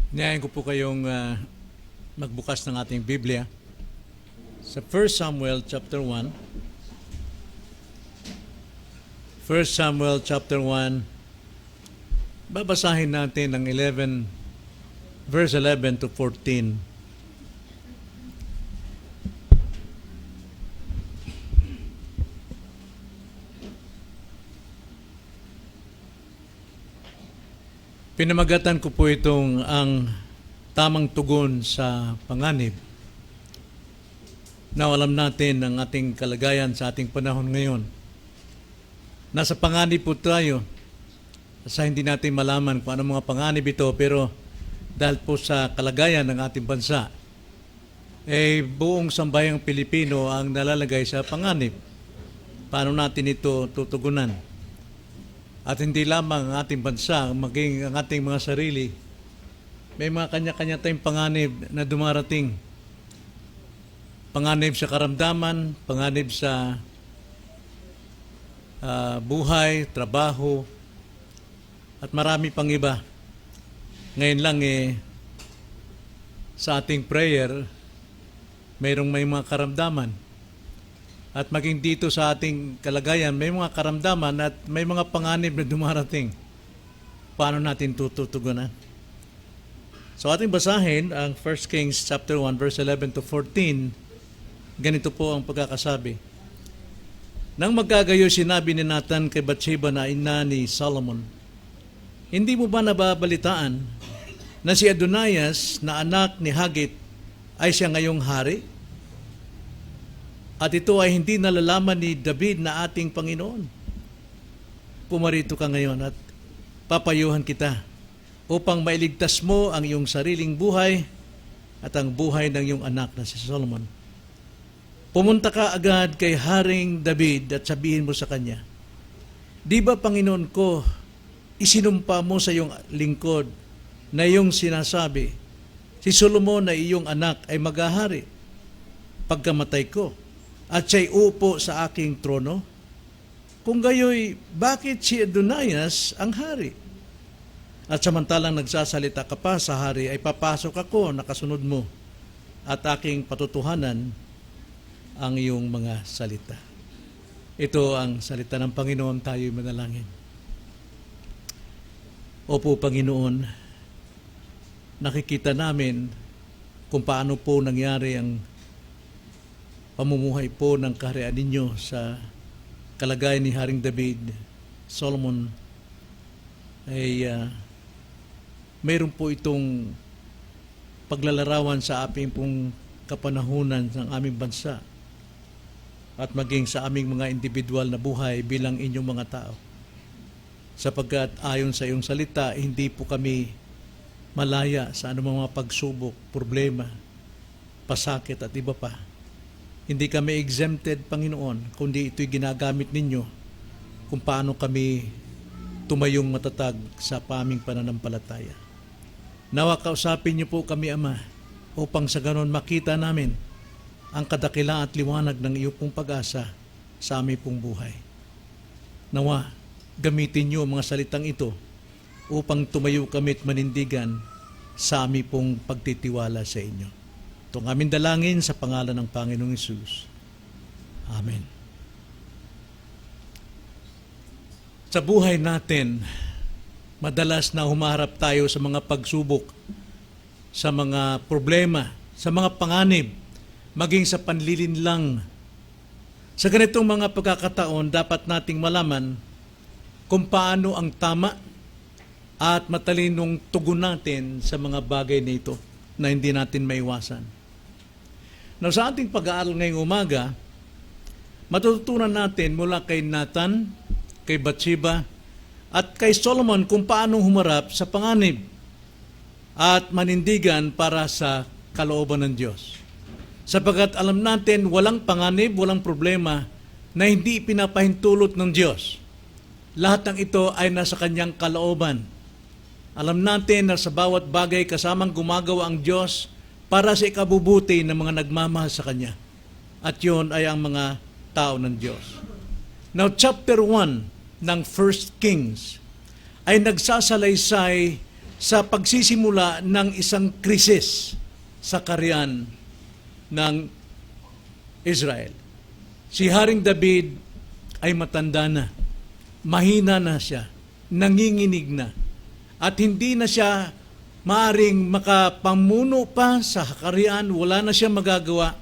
Niyayin ko po kayong magbukas ng ating Biblia sa 1 Samuel chapter 1. 1 Samuel chapter 1, babasahin natin ng verse 11 to 14. Pinamagatan ko po itong ang tamang tugon sa panganib. Now, alam natin ang ating kalagayan sa ating panahon ngayon. Nasa panganib po tayo sa hindi natin malaman kung anong mga panganib ito, pero dahil po sa kalagayan ng ating bansa, buong sambayang Pilipino ang nalalagay sa panganib. Paano natin ito tutugunan? At hindi lamang ang ating bansa, maging ang ating mga sarili, may mga kanya-kanya tayong panganib na dumarating. Panganib sa karamdaman, panganib sa buhay, trabaho, at marami pang iba. Ngayon lang sa ating prayer, may mga karamdaman. At maging dito sa ating kalagayan, may mga karamdaman at may mga panganib na dumarating. Paano natin tutugunan? So ating basahin ang 1 Kings chapter 1 verse 11 to 14. Ganito po ang pagkakasabi. Nang magkagayo, sinabi ni Nathan kay Bathsheba na ina ni Solomon, hindi mo ba nababalitaan na si Adonias na anak ni Haggith ay siya ngayong hari? At ito ay hindi nalalaman ni David na ating Panginoon. Pumarito ka ngayon at papayuhan kita upang mailigtas mo ang iyong sariling buhay at ang buhay ng iyong anak na si Solomon. Pumunta ka agad kay Haring David at sabihin mo sa kanya, di ba, Panginoon ko, isinumpa mo sa iyong lingkod na iyong sinasabi, si Solomon na iyong anak ay maghahari pagkamatay ko, at siya'y upo sa aking trono? Kung gayoy, bakit si Adonias ang hari? At samantalang nagsasalita ka pa sa hari, ay papasok ako na kasunod mo at aking patutuhanan ang iyong mga salita. Ito ang salita ng Panginoon, tayo'y manalangin. Opo, Panginoon, nakikita namin kung paano po nangyari ang pamumuhay po ng kaharian ninyo sa kalagayan ni Haring David. Solomon ay mayroon po itong paglalarawan sa aming pong kapanahunan ng aming bansa at maging sa aming mga individual na buhay bilang inyong mga tao. Sapagkat ayon sa iyong salita, hindi po kami malaya sa anumang mga pagsubok, problema, pasakit at iba pa. Hindi kami exempted, Panginoon, kundi ito'y ginagamit ninyo kung paano kami tumayong matatag sa paming pananampalataya. Nawa kausapin niyo po kami, Ama, upang sa ganon makita namin ang kadakilaan at liwanag ng iyong pong pag-asa sa aming pong buhay. Nawa, gamitin niyo ang mga salitang ito upang tumayo kami at manindigan sa aming pong pagtitiwala sa inyo. Itong aming dalangin sa pangalan ng Panginoong Hesus. Amen. Sa buhay natin, madalas na humaharap tayo sa mga pagsubok, sa mga problema, sa mga panganib, maging sa panlilinlang. Sa ganitong mga pagkakataon, dapat nating malaman kung paano ang tama at matalinong tugon natin sa mga bagay na ito na hindi natin maiwasan. Now, sa ating pag-aaral ngayong umaga, matututunan natin mula kay Nathan, kay Bathsheba, at kay Solomon kung paano humarap sa panganib at manindigan para sa kalooban ng Diyos. Sapagkat alam natin, walang panganib, walang problema na hindi pinapahintulot ng Diyos. Lahat ng ito ay nasa kanyang kalooban. Alam natin na sa bawat bagay kasamang gumagawa ang Diyos para sa ikabubuti ng mga nagmamahal sa Kanya. At yun ay ang mga tao ng Diyos. Now, chapter 1 ng 1 Kings ay nagsasalaysay sa pagsisimula ng isang krisis sa kaharian ng Israel. Si Haring David ay matanda na, mahina na siya, nanginginig na, at hindi na siya maaring makapamuno pa sa kaharian, wala na siya magagawa,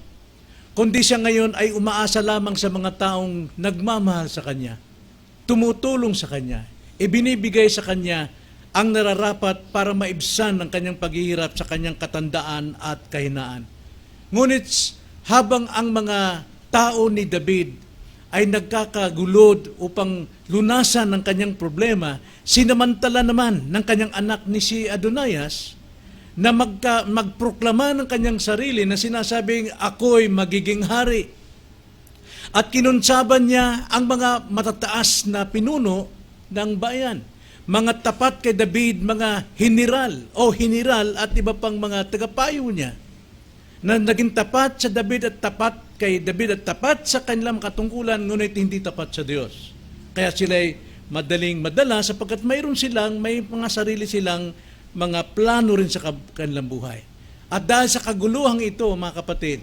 kundi siya ngayon ay umaasa lamang sa mga taong nagmamahal sa kanya, tumutulong sa kanya, ibinibigay sa kanya ang nararapat para maibsan ang kanyang paghihirap sa kanyang katandaan at kahinaan. Ngunit habang ang mga tao ni David ay nagkakagulod upang lunasan ang kanyang problema, sinamantala naman ng kanyang anak ni si Adonias na magproklama ng kanyang sarili na sinasabing, ako'y magiging hari. At kinunsaban niya ang mga matataas na pinuno ng bayan. Mga tapat kay David, mga hiniral at iba pang mga tagapayo niya na naging tapat sa David at tapat kay David at tapat sa kanilang katungkulan, ngunit hindi tapat sa Diyos. Kaya sila'y madaling madala sapagkat may mga sarili silang mga plano rin sa kanilang buhay. At dahil sa kaguluhang ito, mga kapatid,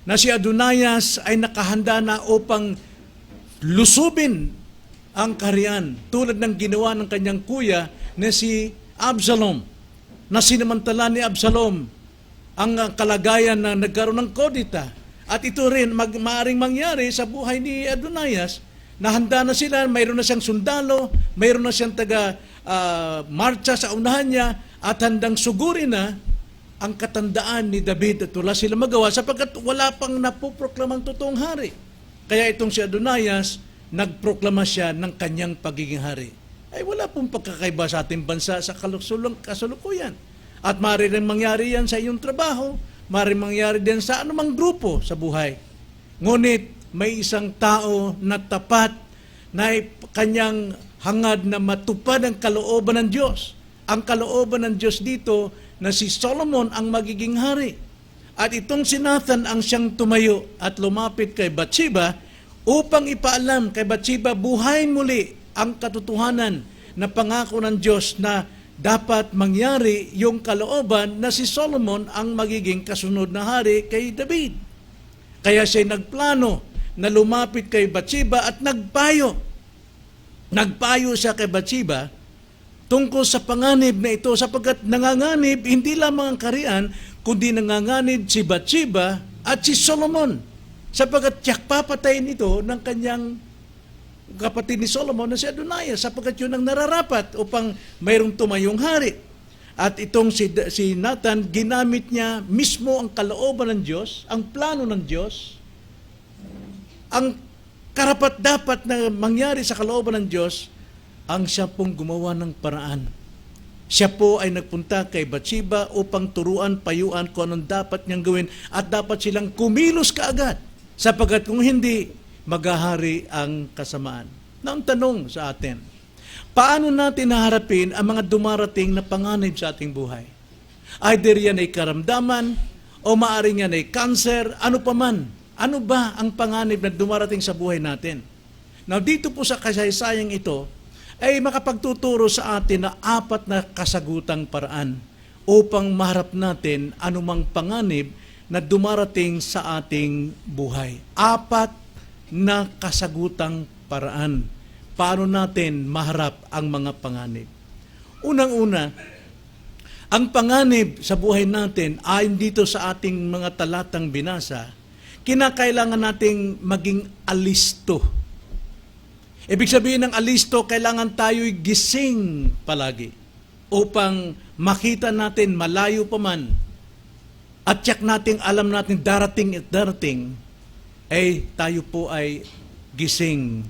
na si Adonias ay nakahanda na upang lusubin ang kaharian tulad ng ginawa ng kanyang kuya na si Absalom, na sinamantala ni Absalom ang kalagayan na nagkaroon ng kodita. At ito rin maaaring mangyari sa buhay ni Adonias, na handa na sila, mayroon na siyang sundalo, mayroon na siyang marcha sa unahan niya, at handang sugurin na ang katandaan ni David at wala sila magawa sapagkat wala pang napoproklamang totoong hari. Kaya itong si Adonias, nagproklama siya ng kanyang pagiging hari. Ay wala pong pagkakaiba sa ating bansa sa kasalukuyan. At maaari rin mangyari yan sa iyong trabaho, maaari mangyari din sa anumang grupo sa buhay. Ngunit may isang tao na tapat na kanyang hangad na matupad ang kalooban ng Diyos. Ang kalooban ng Diyos dito na si Solomon ang magiging hari. At itong si Nathan ang siyang tumayo at lumapit kay Bathsheba upang ipaalam kay Bathsheba, buhayin muli ang katotohanan na pangako ng Diyos na dapat mangyari yung kalooban na si Solomon ang magiging kasunod na hari kay David. Kaya siya nagplano na lumapit kay Bathsheba at nagpayo. Nagpayo siya kay Bathsheba tungkol sa panganib na ito sapagkat nanganganib hindi lamang ang kaharian, kundi nanganganib si Bathsheba at si Solomon sapagkat tiyak papatayin ito ng kanyang kapatid ni Solomon na si Adonias sapagkat yun ang nararapat upang mayroong tumayong hari. At itong si Nathan, ginamit niya mismo ang kalooban ng Diyos, ang plano ng Diyos, ang karapat-dapat na mangyari sa kalooban ng Diyos, ang siya pong gumawa ng paraan. Siya po ay nagpunta kay Bathsheba upang turuan, payuan kung anong dapat niyang gawin at dapat silang kumilos kaagad sapagkat kung hindi, maghahari ang kasamaan. Na ang tanong sa atin, paano natin naharapin ang mga dumarating na panganib sa ating buhay? Either yan ay karamdaman o maaaring yan ay cancer, ano pa man. Ano ba ang panganib na dumarating sa buhay natin? Now dito po sa kasaysayang ito ay makapagtuturo sa atin na 4 na kasagutang paraan upang maharap natin anumang panganib na dumarating sa ating buhay. 4 na kasagutang paraan. Paano natin maharap ang mga panganib? Unang-una, ang panganib sa buhay natin ayon dito sa ating mga talatang binasa, kinakailangan nating maging alisto. Ibig sabihin ng alisto, kailangan tayo'y gising palagi upang makita natin malayo pa man at tiyak natin, alam natin darating at darating, tayo po ay gising.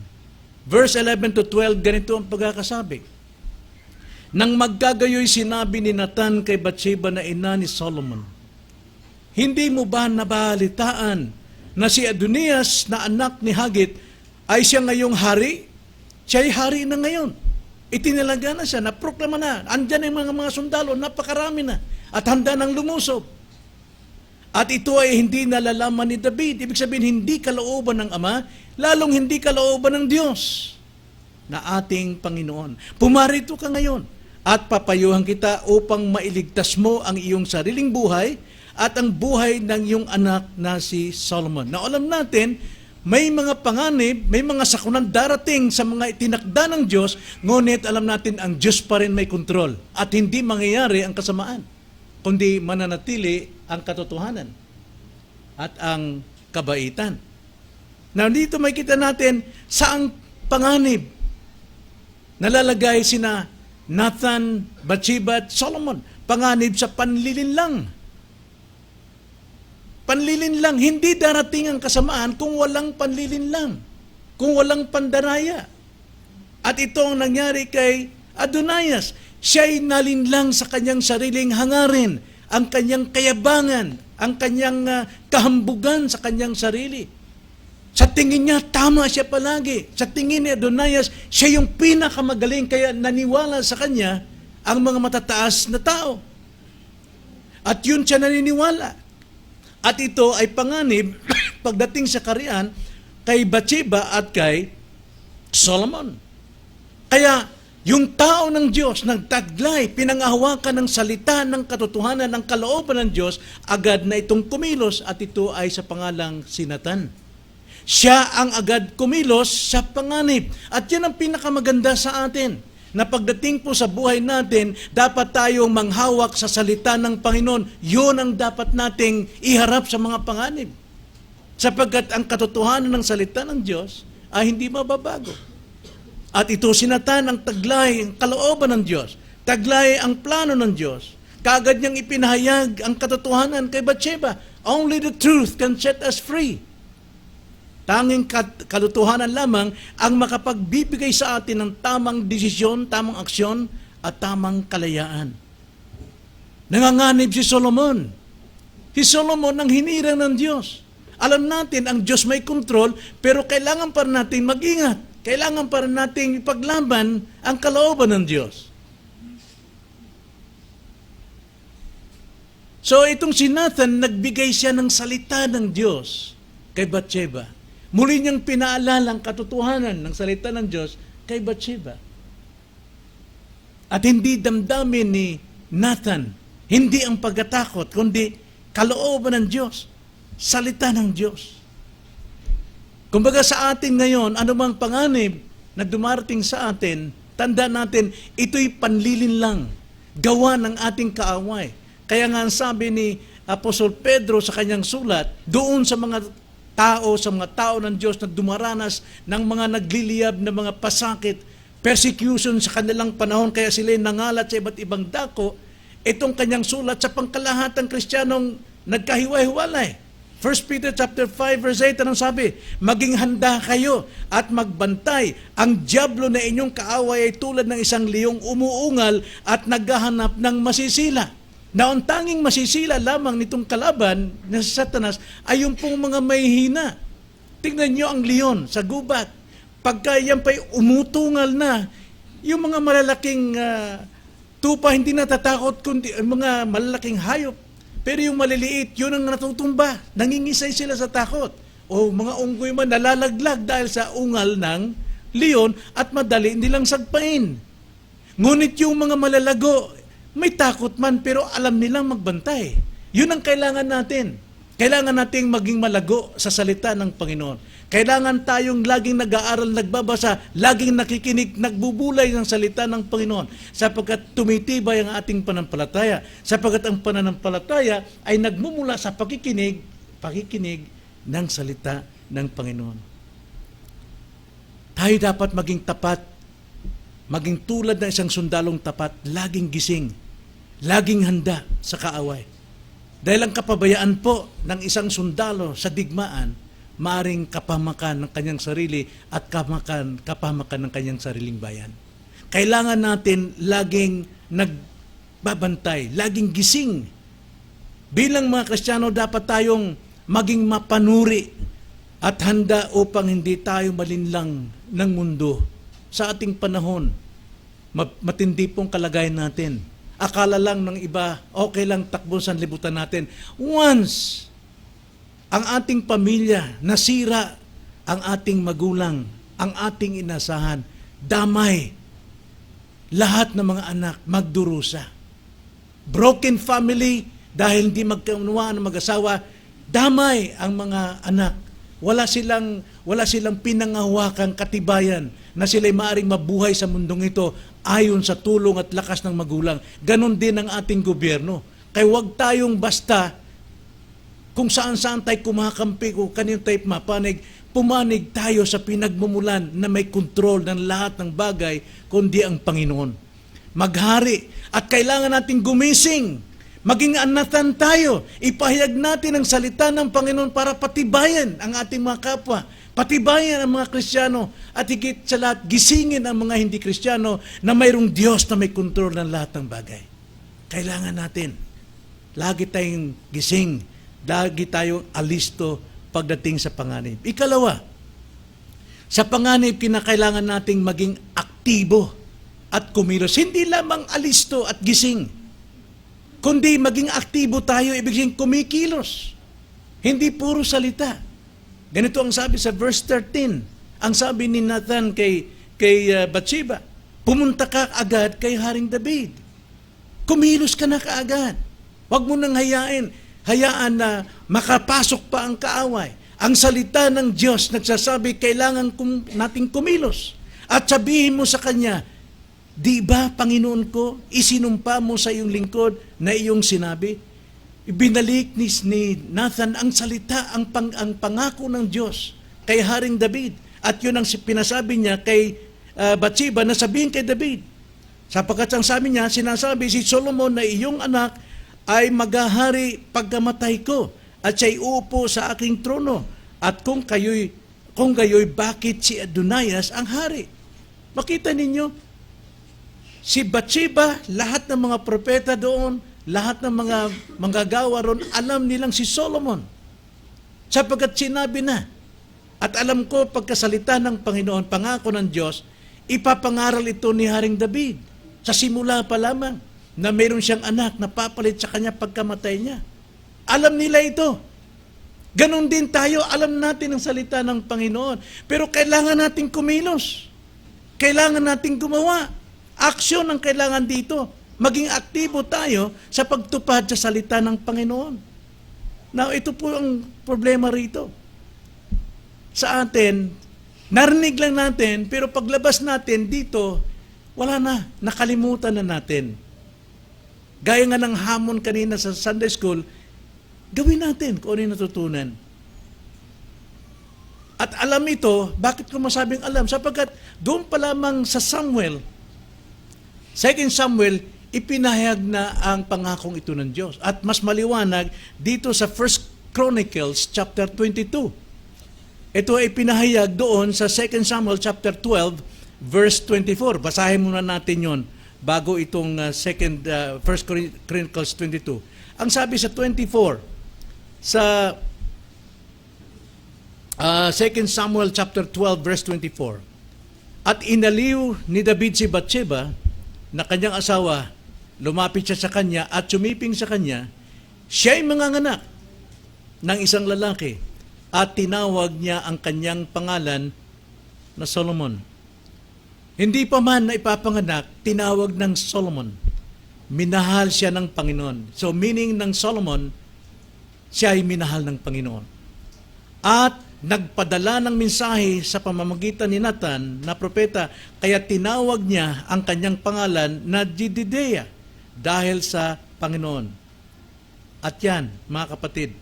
Verse 11 to 12, ganito ang pagkakasabi. Nang magkagayoy sinabi ni Nathan kay Bathsheba na ina ni Solomon, hindi mo ba nabalitaan na si Adonias na anak ni Haggith ay siya ngayong hari? Siya'y hari na ngayon. Itinalaga na siya, naproklama na. Andyan ang mga sundalo, napakarami na. At handa nang lumusob. At ito ay hindi nalalaman ni David. Ibig sabihin, hindi kalooban ng Ama, lalong hindi kalooban ng Diyos na ating Panginoon. Pumarito ka ngayon at papayuhan kita upang mailigtas mo ang iyong sariling buhay at ang buhay ng iyong anak na si Solomon. Na alam natin, may mga panganib, may mga sakunan darating sa mga itinakda ng Diyos, ngunit alam natin ang Diyos pa rin may kontrol at hindi mangyayari ang kasamaan, kundi mananatili ang katotohanan at ang kabaitan. Now, dito makita natin saang panganib nalalagay sina Nathan, Bathsheba at Solomon. Panganib sa panlilinlang. Panlilinlang, hindi darating ang kasamaan kung walang panlilinlang, kung walang pandaraya. At ito ang nangyari kay Adonias. Siya'y nalinlang sa kanyang sariling hangarin, ang kanyang kayabangan, ang kanyang kahambugan sa kanyang sarili. Sa tingin niya, tama siya palagi. Sa tingin ni Adonias, siya yung pinakamagaling, kaya naniwala sa kanya ang mga matataas na tao. At yun siya naniniwala. At ito ay panganib pagdating sa karian kay Bathsheba at kay Solomon. Kaya yung tao ng Diyos nagtaglay, pinangahawakan ng salita ng katotohanan ng kalooban ng Diyos, agad na itong kumilos at ito ay sa pangalang si Nathan. Siya ang agad kumilos sa panganib. At yan ang pinakamaganda sa atin, na pagdating po sa buhay natin, dapat tayong manghawak sa salita ng Panginoon. Yun ang dapat nating iharap sa mga panganib. Sapagkat ang katotohanan ng salita ng Diyos ay hindi mababago. At ito si Nathan ang taglay, ang kalooban ng Diyos. Taglay ang plano ng Diyos. Kaagad niyang ipinahayag ang katotohanan kay Bathsheba. Only the truth can set us free. Tanging katotohanan lamang ang makapagbibigay sa atin ng tamang desisyon, tamang aksyon, at tamang kalayaan. Nanganganib si Solomon. Si Solomon ang hinirang ng Diyos. Alam natin, ang Diyos may kontrol, pero kailangan pa rin natin mag-ingat. Kailangan pa rin natin ipaglaban ang kalooban ng Diyos. So itong si Nathan, nagbigay siya ng salita ng Diyos kay Bathsheba. Muli niyang pinaalala ang katotohanan ng salita ng Diyos kay Bathsheba. At hindi damdamin ni Nathan, hindi ang pagkatakot, kundi kalooban ng Diyos, salita ng Diyos. Kumbaga sa atin ngayon, anumang panganib na dumarating sa atin, tanda natin, ito'y panlilinlang, gawa ng ating kaaway. Kaya nga sabi ni Apostol Pedro sa kanyang sulat, doon sa mga tao ng Diyos na dumaranas ng mga nagliliyab na mga pasakit, persecution sa kanilang panahon, kaya sila nangalat sa iba't ibang dako, itong kanyang sulat sa pangkalahatang Kristiyanong nagkahiwa-hiwalay. 1 Peter chapter 5 verse 8, anong sabi? Maging handa kayo at magbantay. Ang dyablo na inyong kaaway ay tulad ng isang liyong umuungal at naghahanap ng masisila. Na ang tanging masisila lamang nitong kalaban na si Satanas ay yung pong mga mahihina. Tingnan nyo ang leon sa gubat. Pagka yan pa'y umutungal na, yung mga malalaking tupa hindi natatakot, kundi mga malalaking hayop. Pero yung maliliit, yun ang natutumba. Nangingisay sila sa takot. O mga unggoy man nalalaglag dahil sa ungal ng leon at madali nilang sagpain. Ngunit yung mga malalago, may takot man pero alam nilang magbantay. Yun ang kailangan natin. Kailangan nating maging malago sa salita ng Panginoon. Kailangan tayong laging nag-aaral, nagbabasa, laging nakikinig, nagbubulay ng salita ng Panginoon. Sapagkat tumitibay ang ating pananampalataya. Sapagkat ang pananampalataya ay nagmumula sa pakikinig ng salita ng Panginoon. Tayo dapat maging tapat, maging tulad ng isang sundalong tapat, laging gising, laging handa sa kaaway. Dahil ang kapabayaan po ng isang sundalo sa digmaan, maaring kapahamakan ng kanyang sarili at kapahamakan ng kanyang sariling bayan. Kailangan natin laging nagbabantay, laging gising. Bilang mga Kristiyano, dapat tayong maging mapanuri at handa upang hindi tayo malinlang ng mundo. Sa ating panahon, matindi pong kalagayan natin. Akala lang ng iba, okay lang takbo sa libutan natin. Once ang ating pamilya nasira, ang ating magulang, ang ating inasahan, damay. lahat ng mga anak magdurusa. Broken family, dahil hindi magkaunawaan ng mag-asawa, damay ang mga anak. Wala silang pinangahawakang katibayan na sila'y maaaring mabuhay sa mundong ito ayon sa tulong at lakas ng magulang. Ganon din ang ating gobyerno. Kaya huwag tayong basta kung saan-saan tayo kumakampi o kanino tayo mapanig, pumanig tayo sa pinagmumulan na may kontrol ng lahat ng bagay kundi ang Panginoon. Maghari at kailangan natin gumising. Maging anatan tayo. Ipahayag natin ang salita ng Panginoon para patibayan ang ating mga kapwa. Patibayan ang mga Kristiyano. At higit sa lahat, gisingin ang mga hindi Kristiyano na mayroong Diyos na may kontrol ng lahat ng bagay. Kailangan natin. Lagi tayong gising. Lagi tayong alisto pagdating sa panganib. Ikalawa, sa panganib, kinakailangan nating maging aktibo at kumilos. Hindi lamang alisto at gising, kundi maging aktibo tayo, ibig sabihin kumikilos. Hindi puro salita. Ganito ang sabi sa verse 13. Ang sabi ni Nathan kay Bathsheba, pumunta ka agad kay Haring David. Kumilos ka na kaagad. Huwag mo nang hayaan na makapasok pa ang kaaway. Ang salita ng Diyos nagsasabi, kailangan nating kumilos. At sabihin mo sa Kanya, di ba, Panginoon ko, isinumpa mo sa iyong lingkod na iyong sinabi? Ibinalik ni Nathan ang salita, ang pangako ng Diyos kay Haring David. At yun ang pinasabi niya kay Bathsheba na sabihin kay David. Sapagkat ang sabi niya, sinasabi si Solomon na iyong anak ay maghahari pagkamatay ko at siya'y uupo sa aking trono. At kung gayoy, bakit si Adonias ang hari? Makita ninyo, si Bathsheba, lahat ng mga propeta doon, lahat ng mga manggagawa ron, alam nilang si Solomon. Sapagkat sinabi na, at alam ko pagkasalita ng Panginoon, pangako ng Diyos, ipapangaral ito ni Haring David. Sa simula pa lamang, na mayroon siyang anak na papalit sa kanya pagkamatay niya. Alam nila ito. Ganon din tayo, alam natin ang salita ng Panginoon. Pero kailangan natin kumilos. Kailangan natin gumawa. Aksyon ang kailangan dito. Maging aktibo tayo sa pagtupad sa salita ng Panginoon. Now, ito po ang problema rito. Sa atin, narinig lang natin, pero paglabas natin dito, wala na, nakalimutan na natin. Gaya nga ng hamon kanina sa Sunday School, gawin natin kung ano yung natutunan. At alam ito, bakit ko masabing alam? Sapagkat doon pa lamang sa Samuel, 2 Samuel, ipinahayag na ang pangakong ito ng Diyos. At mas maliwanag dito sa 1 Chronicles chapter 22. Ito ay pinahayag doon sa 2 Samuel chapter 12 verse 24. Basahin muna natin yon bago itong 1 Chronicles 22. Ang sabi sa 24 sa 2 Samuel chapter 12 verse 24. At inaliw ni David si Bathsheba na kanyang asawa, lumapit siya sa kanya at sumiping sa kanya, siya'y manganganak ng isang lalaki at tinawag niya ang kanyang pangalan na Solomon. Hindi pa man na ipapanganak, tinawag ng Solomon. Minahal siya ng Panginoon. So meaning ng Solomon, siya ay minahal ng Panginoon. At nagpadala ng mensahe sa pamamagitan ni Nathan na propeta, kaya tinawag niya ang kanyang pangalan na Jedidiah dahil sa Panginoon. At yan, mga kapatid,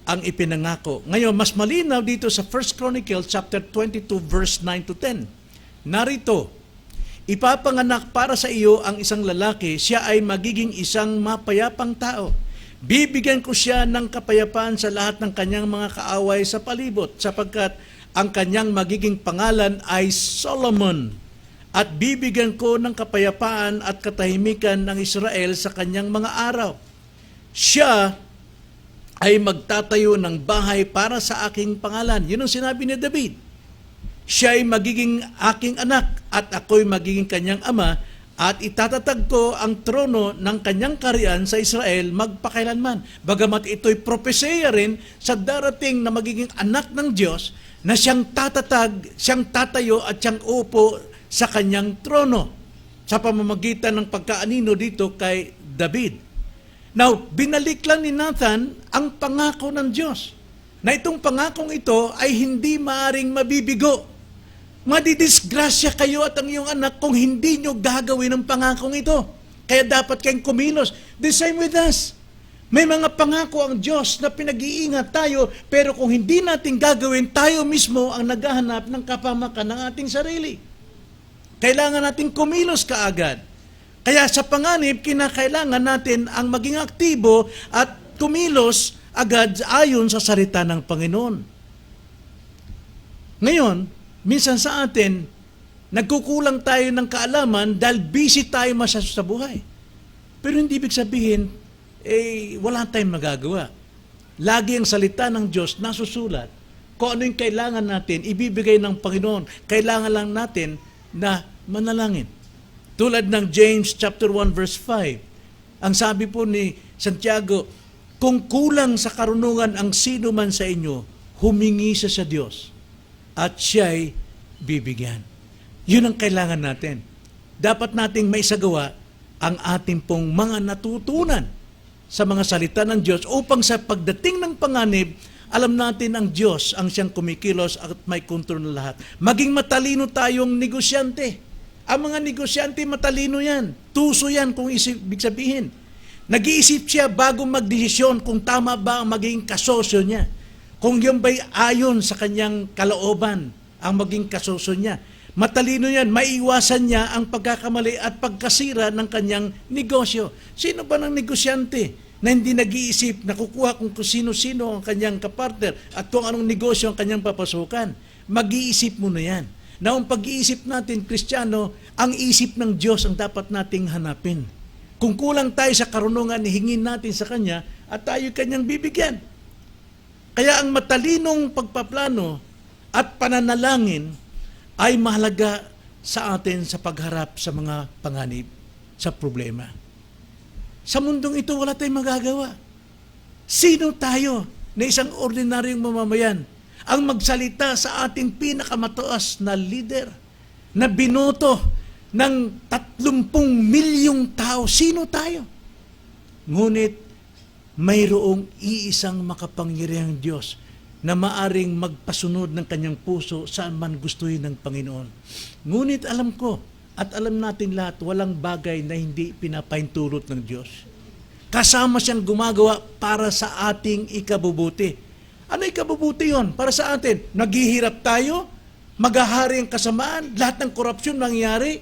ang ipinangako. Ngayon, mas malinaw dito sa 1 Chronicles chapter 22 verse 9 to 10. Narito, ipapanganak para sa iyo ang isang lalaki, siya ay magiging isang mapayapang tao. Bibigyan ko siya ng kapayapaan sa lahat ng kanyang mga kaaway sa palibot, sapagkat ang kanyang magiging pangalan ay Solomon. At bibigyan ko ng kapayapaan at katahimikan ng Israel sa kanyang mga araw. Siya ay magtatayo ng bahay para sa aking pangalan. Yun ang sinabi ni David. Siya ay magiging aking anak at ako'y magiging kanyang ama at itatatag ko ang trono ng kanyang kaharian sa Israel magpakailanman. Bagamat ito'y propesya rin sa darating na magiging anak ng Diyos na siyang tatatag, siyang tatayo at siyang upo sa kanyang trono sa pamamagitan ng pagkaanino dito kay David. Now, binalik lang ni Nathan ang pangako ng Diyos na itong pangakong ito ay hindi maaring mabibigo. Madidisgrasya kayo at ang iyong anak kung hindi nyo gagawin ang pangakong ito. Kaya dapat kayong kumilos. The same with us. May mga pangako ang Diyos na pinag-iingat tayo, pero kung hindi natin gagawin, tayo mismo ang naghahanap ng kapamakan ng ating sarili. Kailangan natin kumilos kaagad. Kaya sa panganib, kinakailangan natin ang maging aktibo at kumilos agad ayon sa salita ng Panginoon. Ngayon, minsan sa atin, nagkukulang tayo ng kaalaman dahil busy tayo sa buhay. Pero hindi ibig sabihin, wala tayong magagawa. Lagi ang salita ng Diyos nasusulat. Kung ano yung kailangan natin, ibibigay ng Panginoon. Kailangan lang natin na manalangin. Tulad ng James chapter 1 verse 5. Ang sabi po ni Santiago, kung kulang sa karunungan ang sino man sa inyo, humingi siya sa Diyos at siya'y bibigyan. Yun ang kailangan natin. Dapat nating maisagawa ang ating pong mga natutunan sa mga salita ng Diyos upang sa pagdating ng panganib, alam natin ang Diyos ang siyang kumikilos at may kontrol na lahat. Maging matalino tayong negosyante. Ang mga negosyante matalino yan. Tuso yan kung ibig sabihin. Nag-iisip siya bago magdesisyon kung tama ba ang maging kasosyo niya. Kung yun ba'y ayon sa kanyang kalooban ang maging kasosyo niya. Matalino yan, maiiwasan niya ang pagkakamali at pagkasira ng kanyang negosyo. Sino ba ng negosyante na hindi nag-iisip, nakukuha kung sino-sino ang kanyang kapartner at kung anong negosyo ang kanyang papasukan? Mag-iisip mo na yan. Na ang pag-iisip natin, Kristiyano, ang isip ng Diyos ang dapat nating hanapin. Kung kulang tayo sa karunungan, hingin natin sa Kanya at tayo Kanyang bibigyan. Kaya ang matalinong pagpaplano at pananalangin ay mahalaga sa atin sa pagharap sa mga panganib, sa problema. Sa mundong ito, wala tayong magagawa. Sino tayo na isang ordinaryong mamamayan ang magsalita sa ating pinakamataas na leader na binoto ng 30 milyong tao? Sino tayo? Ngunit mayroong iisang makapangyarihang Diyos na maaring magpasunod ng kanyang puso saan man gustuhin ng Panginoon. Ngunit alam ko at alam natin lahat, walang bagay na hindi pinapahintulot ng Diyos. Kasama siyang gumagawa para sa ating ikabubuti. Ano ikabubuti yon para sa atin? Naghihirap tayo, maghahari ang kasamaan, lahat ng korupsyon nangyari.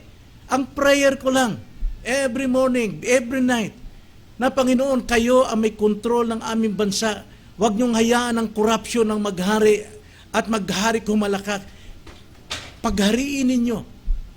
Ang prayer ko lang, every morning, every night, na Panginoon, kayo ang may kontrol ng aming bansa. Huwag niyong hayaan ang korupsyon ng maghari at maghari kumalakak. Paghariin ninyo,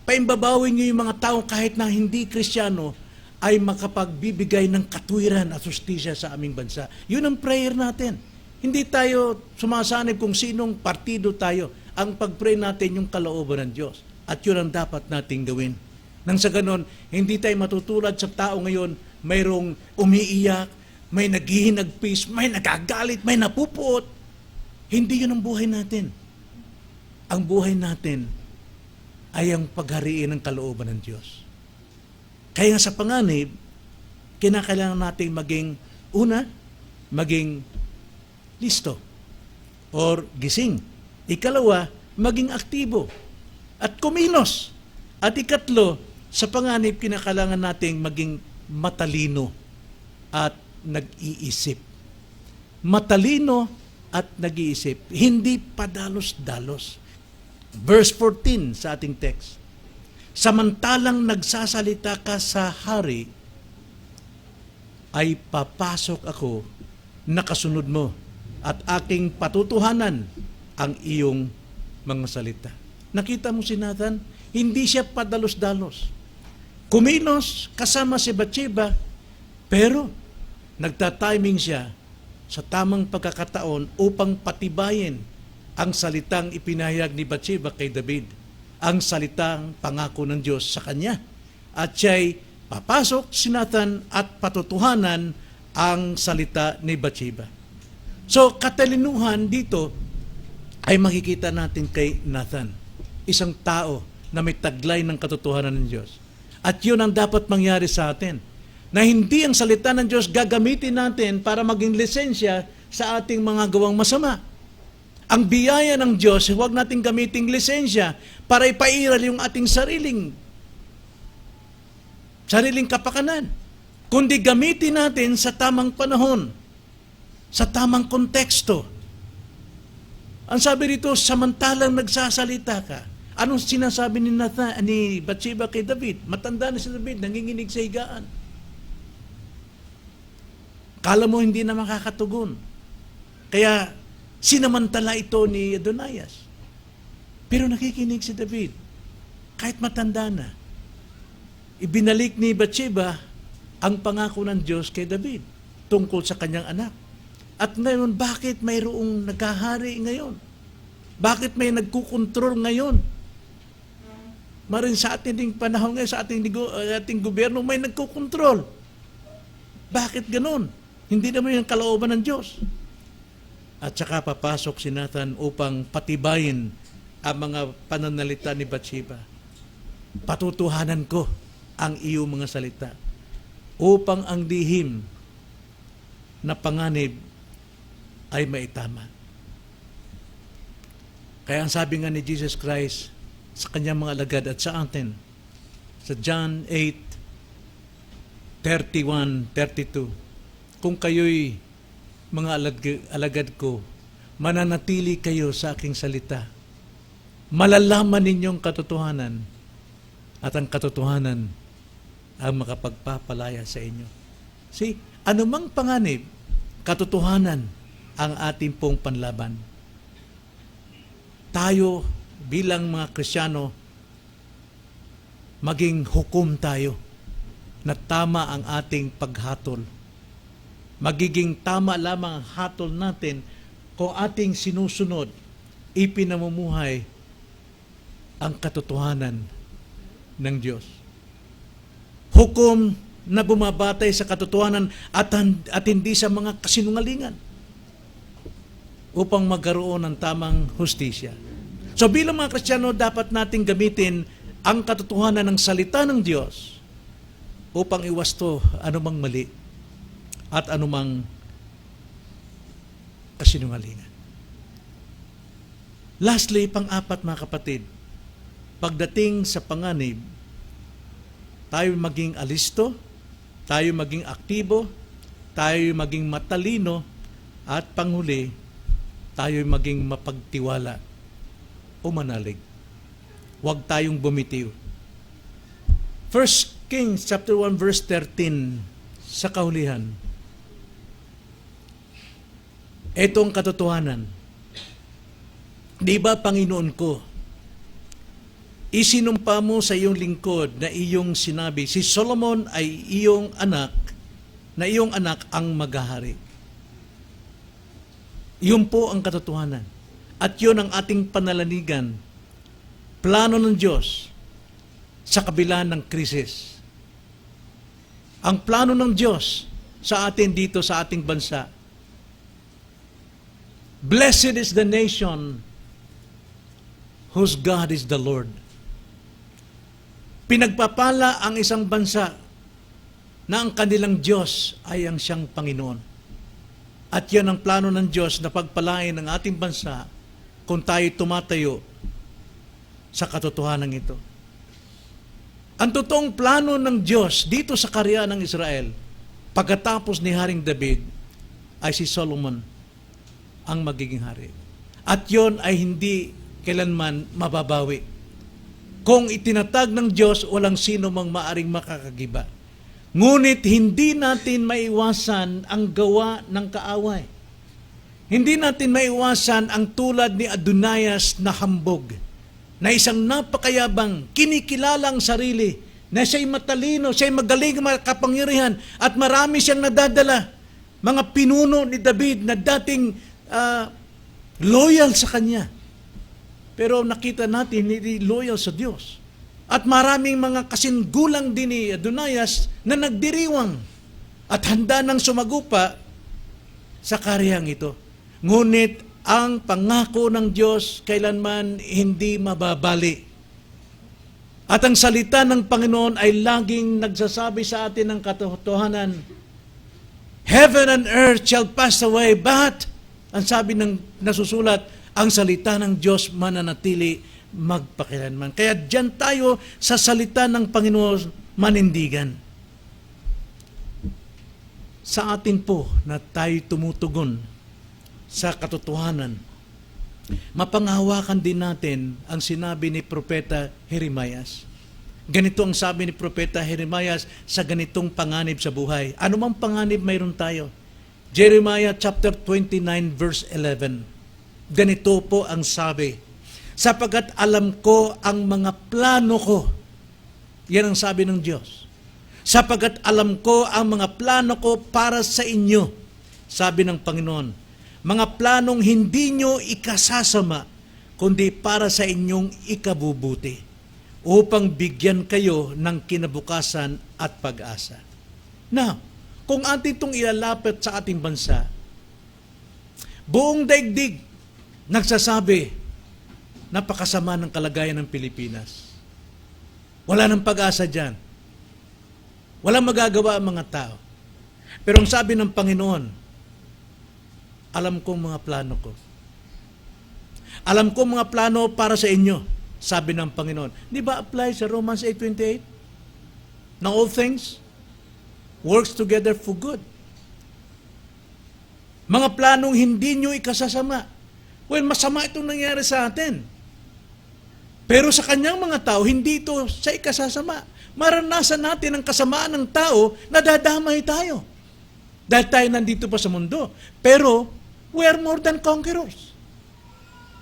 paimbabawin niyo yung mga tao kahit na hindi Kristiyano ay makapagbibigay ng katwiran at justisya sa aming bansa. Yun ang prayer natin. Hindi tayo sumasanib kung sinong partido tayo. Ang pag-pray natin yung kalooban ng Diyos. At yun ang dapat nating gawin. Nang sa ganon, hindi tayo matutulad sa tao ngayon, mayroong umiiyak, may naghihinagpis, may nagagalit, may napupuot. Hindi yun ang buhay natin. Ang buhay natin ay ang paghariin ng kalooban ng Diyos. Kaya nga sa panganib, kinakailangan natin maging listo or gising. Ikalawa, maging aktibo at kumilos. At ikatlo, sa panganib, kinakailangan nating maging matalino at nag-iisip. Matalino at nag-iisip. Hindi padalos-dalos. Verse 14 sa ating text. Samantalang nagsasalita ka sa hari, ay papasok ako na kasunod mo at aking patutuhanan ang iyong mga salita. Nakita mo si Nathan? Hindi siya padalos-dalos. Kumilos kasama si Bathsheba, pero nagtatiming siya sa tamang pagkakataon upang patibayin ang salitang ipinahayag ni Bathsheba kay David, ang salitang pangako ng Diyos sa kanya. At siya'y papasok si Nathan at patutuhanan ang salita ni Bathsheba. So, katalinuhan dito ay makikita natin kay Nathan. Isang tao na may taglay ng katotohanan ng Diyos. At yun ang dapat mangyari sa atin. Na hindi ang salita ng Diyos gagamitin natin para maging lisensya sa ating mga gawang masama. Ang biyaya ng Diyos, huwag nating gamiting lisensya para ipairal yung ating sariling kapakanan. Kundi gamitin natin sa tamang panahon, sa tamang konteksto. Ang sabi rito, samantalang nagsasalita ka. Anong sinasabi ni Bathsheba kay David? Matanda na si David, nanginginig sa higaan. Kala mo hindi na makakatugon. Kaya sinamantala ito ni Adonias. Pero nakikinig si David. Kahit matanda na. Ibinalik ni Bathsheba ang pangako ng Diyos kay David tungkol sa kanyang anak. At ngayon, bakit mayroong nagkahari ngayon? Bakit may nagkukontrol ngayon? Maring sa ating panahon ngayon, sa ating gobyerno, may nagkukontrol. Bakit ganon? Hindi naman yung kalooban ng Diyos. At saka papasok si Nathan upang patibayin ang mga pananalita ni Bathsheba. Patutuhanan ko ang iyong mga salita upang ang lihim na panganib ay maitama. Kaya ang sabi nga ni Jesus Christ sa kanyang mga alagad at sa atin, sa John 8:31-32, kung kayo'y mga alagad ko, mananatili kayo sa aking salita. Malalaman ninyong katotohanan at ang katotohanan ang makapagpapalaya sa inyo. See, anumang panganib, katotohanan ang ating pong panlaban. Tayo bilang mga Kristiyano, maging hukom tayo na tama ang ating paghatol. Magiging tama lamang ang hatol natin kung ating sinusunod, ipinamumuhay ang katotohanan ng Diyos. Hukom na bumabatay sa katotohanan at hindi sa mga kasinungalingan upang magkaroon ng tamang hustisya. So bilang mga Kristiyano, dapat nating gamitin ang katotohanan ng salita ng Diyos upang iwasto anumang mali at anumang kasinungalingan. Lastly, pang-apat mga kapatid, pagdating sa panganib, tayo maging alisto, tayo maging aktibo, tayo maging matalino, at panghuli, tayo maging mapagtiwala o manalig. Huwag tayong bumitiw. 1 Kings chapter 1 verse 13, sa kahulihan, ito ang katotohanan. Di ba, Panginoon ko, isinumpa mo sa iyong lingkod na iyong sinabi, si Solomon ay iyong anak, na iyong anak ang maghahari. Iyon po ang katotohanan. At yun ang ating panalanigan, plano ng Diyos sa kabila ng krisis. Ang plano ng Diyos sa atin dito sa ating bansa. Blessed is the nation whose God is the Lord. Pinagpapala ang isang bansa na ang kanilang Diyos ay ang siyang Panginoon. At yan ang plano ng Diyos na pagpalain ng ating bansa kung tayo tumatayo sa katotohanan ito. Ang totoong plano ng Diyos dito sa karya ng Israel, pagkatapos ni Haring David, ay si Solomon ang magiging hari. At yon ay hindi kailanman mababawi. Kung itinatag ng Diyos, walang sino mang maaring makakagiba. Ngunit hindi natin maiwasan ang gawa ng kaaway. Hindi natin maiwasan ang tulad ni Adonias na hambog, na isang napakayabang, kinikilalang sarili, na siya'y matalino, siya'y magaling makapangyarihan, at marami siyang nadadala. Mga pinuno ni David na dating loyal sa kanya. Pero nakita natin, hindi loyal sa Diyos. At maraming mga kasinggulang din ni Adonias na nagdiriwang at handa nang sumagupa sa karyang ito. Ngunit ang pangako ng Diyos kailanman hindi mababali. At ang salita ng Panginoon ay laging nagsasabi sa atin ng katotohanan, heaven and earth shall pass away, but, ang sabi ng nasusulat, ang salita ng Diyos mananatili magpakilanman. Kaya diyan tayo sa salita ng Panginoon manindigan. Sa atin po na tayo tumutugon sa katotohanan, mapanghawakan din natin ang sinabi ni Propeta Jeremias. Ganito ang sabi ni Propeta Jeremias sa ganitong panganib sa buhay. Ano mang panganib mayroon tayo? Jeremiah chapter 29 verse 11. Ganito po ang sabi, sapagkat alam ko ang mga plano ko. Yan ang sabi ng Diyos. Sapagkat alam ko ang mga plano ko para sa inyo, sabi ng Panginoon. Mga planong hindi nyo ikasasama, kundi para sa inyong ikabubuti, upang bigyan kayo ng kinabukasan at pag-asa. Now, kung atin itong ilalapit sa ating bansa, buong daigdig nagsasabi, napakasama ng kalagayan ng Pilipinas. Wala nang pag-asa dyan. Walang magagawa ang mga tao. Pero ang sabi ng Panginoon, alam kong mga plano ko. Alam kong mga plano para sa inyo, sabi ng Panginoon. Di ba apply sa Romans 8:28? Now all things works together for good. Mga planong hindi nyo ikasasama. Well, masama itong nangyari sa atin. Pero sa kanyang mga tao, hindi ito sa ikasasama. Maranasan natin ang kasamaan ng tao, nadadamay tayo. Dahil tayo nandito pa sa mundo. Pero, we are more than conquerors.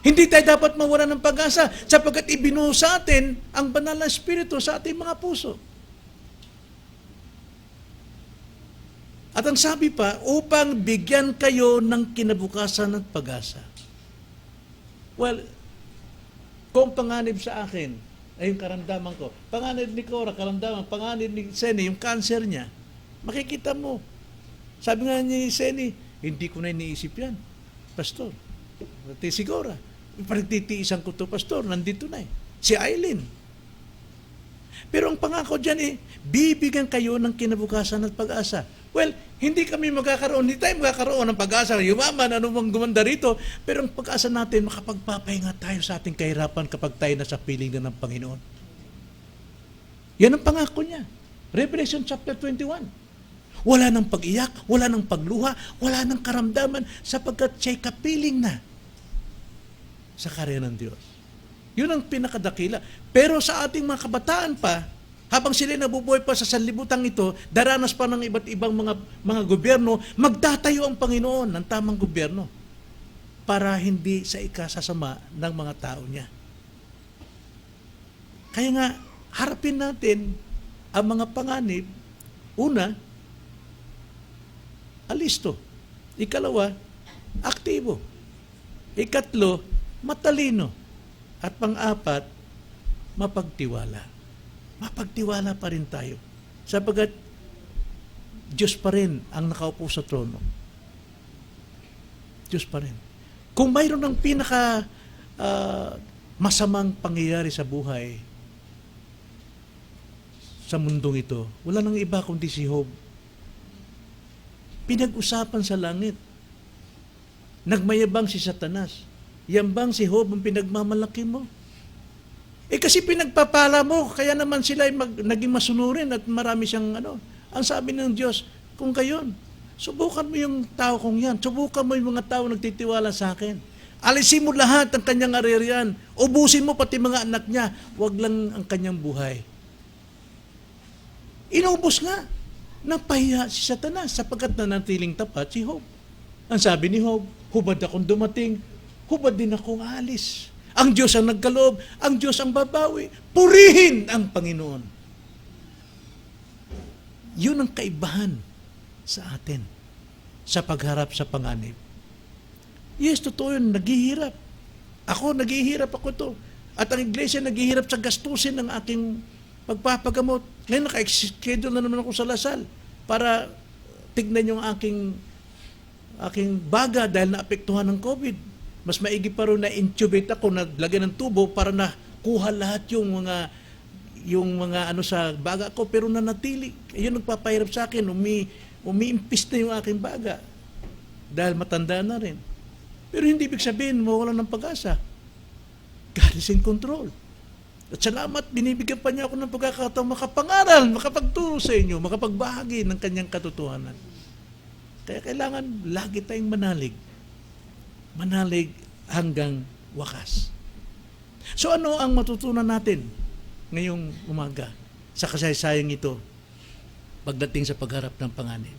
Hindi tayo dapat mawala ng pag-asa sapagkat ibinuo sa atin ang banal na Espiritu sa ating mga puso. At ang sabi pa, upang bigyan kayo ng kinabukasan at pag-asa. Well, kung panganib sa akin, ay yung karamdaman ko. Panganib ni Cora, karamdaman. Panganib ni Seni, yung cancer niya. Makikita mo. Sabi nga ni Seni, hindi ko na iniisip yan. Pastor, si Cora, pagtitiisan ko to, Pastor, nandito na eh. Si Aileen. Pero ang pangako dyan bibigyan kayo ng kinabukasan at pag-asa. Well, hindi tayo magkakaroon ng pag-asa. Yumaman, ano mang gumanda rito. Pero ang pag-asa natin, makapagpapahinga tayo sa ating kahirapan kapag tayo nasa piling na ng Panginoon. Yan ang pangako niya. Revelation chapter 21. Wala nang pag-iyak, wala nang pagluha, wala nang karamdaman sapagkat siya'y kapiling na sa karya ng Diyos. Yun ang pinakadakila. Pero sa ating mga kabataan pa, habang sila nabubuhay pa sa sanlibutan ito, daranas pa ng iba't ibang mga gobyerno, magtatayo ang Panginoon ng tamang gobyerno para hindi sa ikasasama ng mga tao niya. Kaya nga, harapin natin ang mga panganib. Una, alisto. Ikalawa, aktibo. Ikatlo, matalino. At pang-apat, mapagtiwala. Mapagtiwala pa rin tayo. Sapagkat Diyos pa rin ang nakaupo sa trono. Diyos pa rin. Kung mayroon ng pinaka masamang pangyayari sa buhay sa mundong ito, wala nang iba kundi si Job. Pinag-usapan sa langit. Nagmayabang si Satanas. Yan bang si Job ang pinagmamalaki mo? Kasi pinagpapala mo, kaya naman sila naging masunurin at marami siyang Ang sabi ng Diyos, kung gayon, subukan mo yung tao kong yan. Subukan mo yung mga tao nagtitiwala sa akin. Alisin mo lahat ang kanyang aririan. Ubusin mo pati mga anak niya. Huwag lang ang kanyang buhay. Inubos nga. Napahiya si Satanas sapagkat nanatiling tapat si Job. Ang sabi ni Job, hubad akong dumating, hubad din akong alis. Ang Diyos ang nagkaloob, ang Diyos ang babawi. Purihin ang Panginoon. Yun ang kaibahan sa atin sa pagharap sa panganib. Yes, totoo yun, naghihirap. Naghihirap ako to. At ang iglesia naghihirap sa gastusin ng aking pagpapagamot. Ngayon naka-schedule na naman ako sa Lasal para tignan yung aking baga dahil naapektuhan ng COVID. Mas maigi pa rin na-intubate ako, naglagay ng tubo para nakuha lahat yung mga yung mga ano sa baga ko, pero nanatili. Ayun nagpapahirap sa akin, umiimpis na yung aking baga. Dahil matanda na rin. Pero hindi ibig sabihin, mawala ng pag-asa. God is in control. At salamat, binibigyan pa niya ako ng pagkakataong makapangaral, makapagturo sa inyo, makapagbahagi ng kanyang katotohanan. Kaya kailangan lagi tayong manalig. Manalig hanggang wakas. So ano ang matutunan natin ngayong umaga sa kasaysayang ito pagdating sa pagharap ng panganib?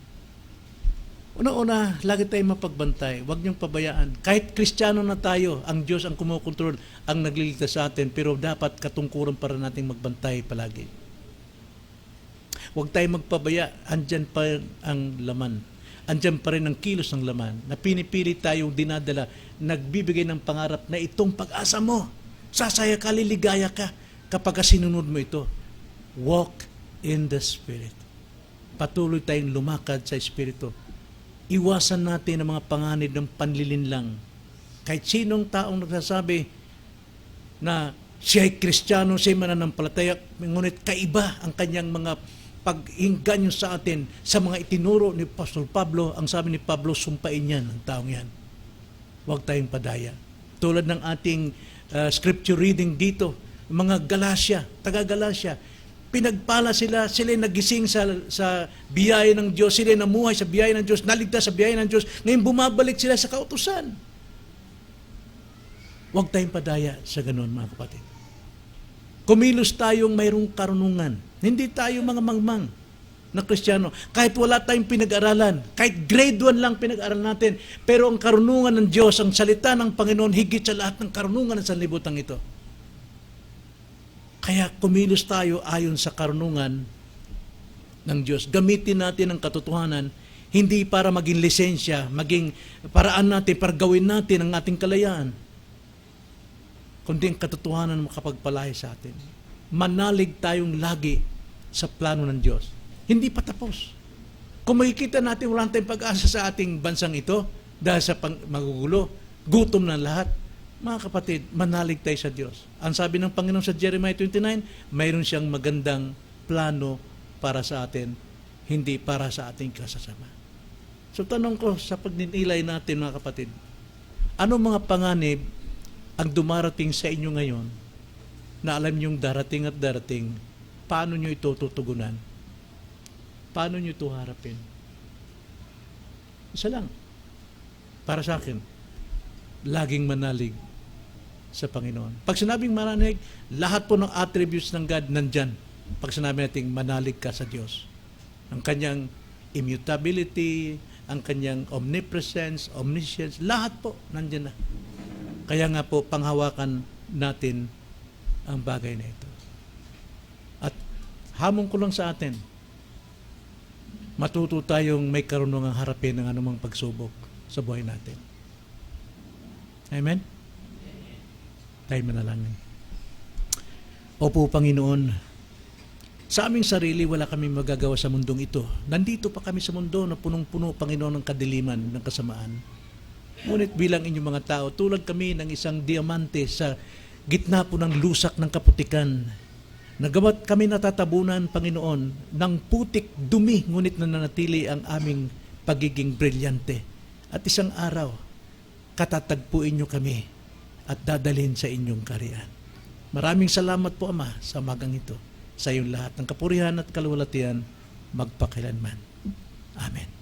Una-una, lagi tayong mapagbantay. Huwag niyong pabayaan. Kahit Kristiyano na tayo, ang Diyos ang kumukontrol, ang nagliligtas sa atin, pero dapat katungkuran para nating magbantay palagi. Huwag tayong magpabaya. Andyan pa ang laman. Andyan pa rin ang kilos ng laman na pinipili tayong dinadala, nagbibigay ng pangarap na itong pag-asa mo. Sasaya ka, liligaya ka kapag sinunod mo ito. Walk in the Spirit. Patuloy tayong lumakad sa Espiritu. Iwasan natin ang mga panganib ng panlilinlang. Kahit sinong taong nagsasabi na siya ay Kristiyano, siya ay mananampalataya, ngunit kaiba ang kanyang mga pag-inganyo sa atin sa mga itinuro ni Pastor Pablo. Ang sabi ni Pablo, sumpain yan ang taong yan. Huwag tayong padaya. Tulad ng ating scripture reading dito, mga Galacia, taga-Galacia, pinagpala sila nagising sa biyaya ng Diyos, sila namuhay sa biyaya ng Diyos, naligtas sa biyaya ng Diyos, ngayon bumabalik sila sa kautusan. Huwag tayong padaya sa ganun, mga kapatid. Kumilos tayong mayroong karunungan. Hindi tayo mga mangmang na Kristiyano. Kahit wala tayong pinag-aralan, kahit grade 1 lang pinag-aralan natin, pero ang karunungan ng Diyos, ang salita ng Panginoon, higit sa lahat ng karunungan ng sanlibutan ito. Kaya kumilos tayo ayon sa karunungan ng Diyos. Gamitin natin ang katotohanan, hindi para maging lisensya, maging paraan natin, para gawin natin ang ating kalayaan, kundi ang katotohanan makapagpalaya sa atin. Manalig tayong lagi sa plano ng Diyos. Hindi pa tapos. Kung makikita natin wala tayong pag-asa sa ating bansang ito, dahil sa magugulo, gutom na lahat, mga kapatid, manalig tayo sa Diyos. Ang sabi ng Panginoon sa Jeremiah 29, mayroon siyang magandang plano para sa atin, hindi para sa ating kasasama. So tanong ko sa pagninilay natin, mga kapatid, ano mga panganib ang dumarating sa inyo ngayon na alam niyong darating at darating, paano niyo ito tutugunan? Paano niyo ito harapin? Isa lang. Para sa akin, laging manalig sa Panginoon. Pag sinabing manalig, lahat po ng attributes ng God nandyan. Pag sinabi natin manalig ka sa Diyos. Ang kanyang immutability, ang kanyang omnipresence, omniscience, lahat po nandyan na. Kaya nga po, panghawakan natin ang bagay na ito. At hamon ko lang sa atin, matuto tayong may karunungang harapin ng anumang pagsubok sa buhay natin. Amen? Tayo manalangin. Opo, Panginoon, sa aming sarili, wala kami magagawa sa mundong ito. Nandito pa kami sa mundo na punong-puno, Panginoon, ng kadiliman, ng kasamaan. Ngunit bilang inyong mga tao, tulad kami ng isang diamante sa gitna po ng lusak ng kaputikan. Nagawa't kami natatabunan, Panginoon, ng putik, dumi, ngunit nananatili ang aming pagiging brilyante. At isang araw, katatagpuin niyo kami at dadalhin sa inyong kaharian. Maraming salamat po, Ama, sa magang ito. Sa iyong lahat ng kapurihan at kaluwalhatian, magpakilanman. Amen.